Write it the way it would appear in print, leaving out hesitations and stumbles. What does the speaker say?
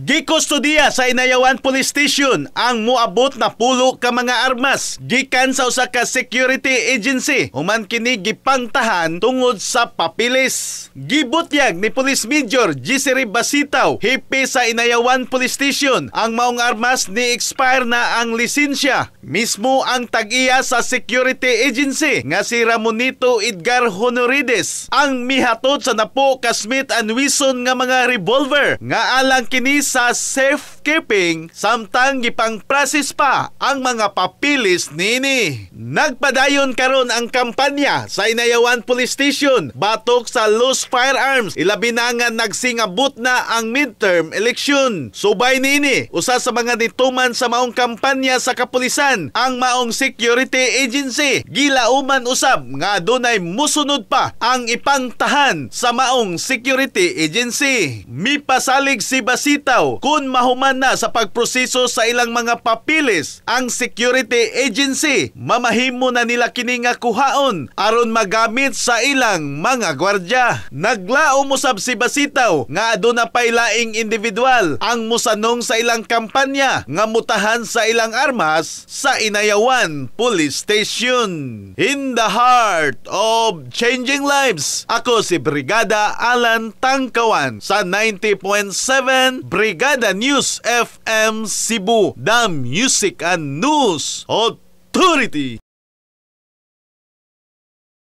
Gikustodiya sa Inayawan Police Station ang muabot na 10 ka mga armas gikan sa usa ka security agency human kini gipangtahan tungod sa papilis. Gibutyag ni Police Major Jisiri Basitaw, hepe sa Inayawan Police Station, ang maong armas ni expire na ang lisensya. Mismo ang tag-iya sa security agency nga si Ramonito Edgar Honorides ang mihatod sa 10 ka Smith and Wesson nga mga revolver nga alang kini sa safekeeping samtang gipang-process pa ang mga papilis nini. Nagpadayon karon ang kampanya sa Inayawan Police Station batok sa loose firearms, ilabi na nga nagsingabot na ang midterm election. Subay nini, usa sa mga nituman sa maong kampanya sa kapulisan ang maong security agency. Gilauman usab nga adunay musunod pa ang ipangtahan sa maong security agency. Mipasalig si Basitaw kung mahuman na sa pagproseso sa ilang mga papilis ang security agency, mamahimo na nila kini nga kuhaon aron magamit sa ilang mga gwardya. Naglaom usab si Basitaw nga aduna pay laing individual ang musanong sa ilang kampanya nga mutahan sa ilang armas sa Inayawan Police Station. In the heart of changing lives, ako si Brigada Alan Tangkawan sa 90.7 Brigada News FM Cebu, the Music and News Authority.